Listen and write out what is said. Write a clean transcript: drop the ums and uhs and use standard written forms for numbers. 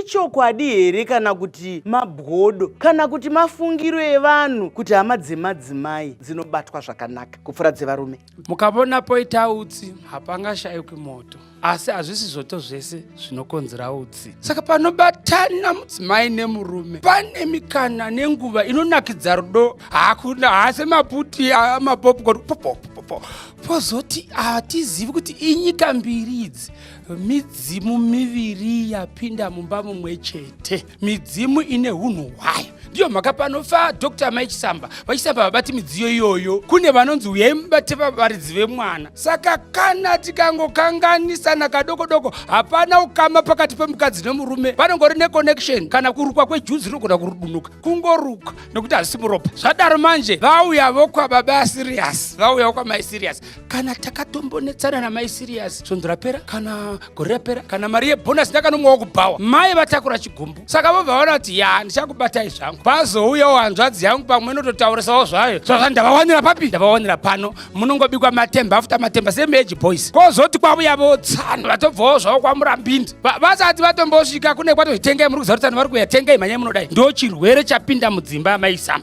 Ichokwadi here kana kuti mabwodo kana kuti mafungiro evanhu kuti hama dzemadzimai dzinobatwa zvakanaka kupfuura dzevarume? Mukavona poita utsi hapangashayikwi moto, asi hazvisi zvoto zvese zvinokonzera utsi. Saka panobatana mudzimai nemurume pane mikana nenguva inonakidza rudo. Hakuna haasi maputi amapopcorn popopopo. Pozoti hatizivi kuti inyika mbiri idzi, midzimu miviri yapinda mumba mumwe chete, midzimu ine hunhu hwayo. Ndiyo mhaka panofa Dr Mai Chisamba, vaChisamba vabati midziyo iyoyo. Kune vanonzi uyai mubate varidzi vemwana. Saka kana tikangokanganisana kadoko doko, hapana ukama pakati pemukadzi nemurume, panongori neconnection. Kana kurukwa kwejuzi rinogona kurudunuka, kungoruka nekuti hazvisi muropa. Zvadaro manje vauya vokwababa Serious, vauya vokwamai Serious. Kana takatombonetsana namai Serious svondo rapera kana gore rapera, kana mari yebhonasi ndakanomwawo kubhawa, mai vatakura chigumbu. Saka vobva vaona kuti ya, ndichakubatai zvangu. Pazouyawo hanzvadzi yangu pamwe inototaurisawo zvayo, zvazva ndavawanira papi, ndavawanira pano. Munongobikwa matemba afuta matemba semeji boys. Kozoti kwavuya votsano vatobvawo zvavo kwaMurambindi, vasati vatombosvika kune kwatozvitengai. Muri kuziva kuti tsano vari kuuya, tengai, mhanyai munodai. Ndo chirwere chapinda mudzimba yamaisamba.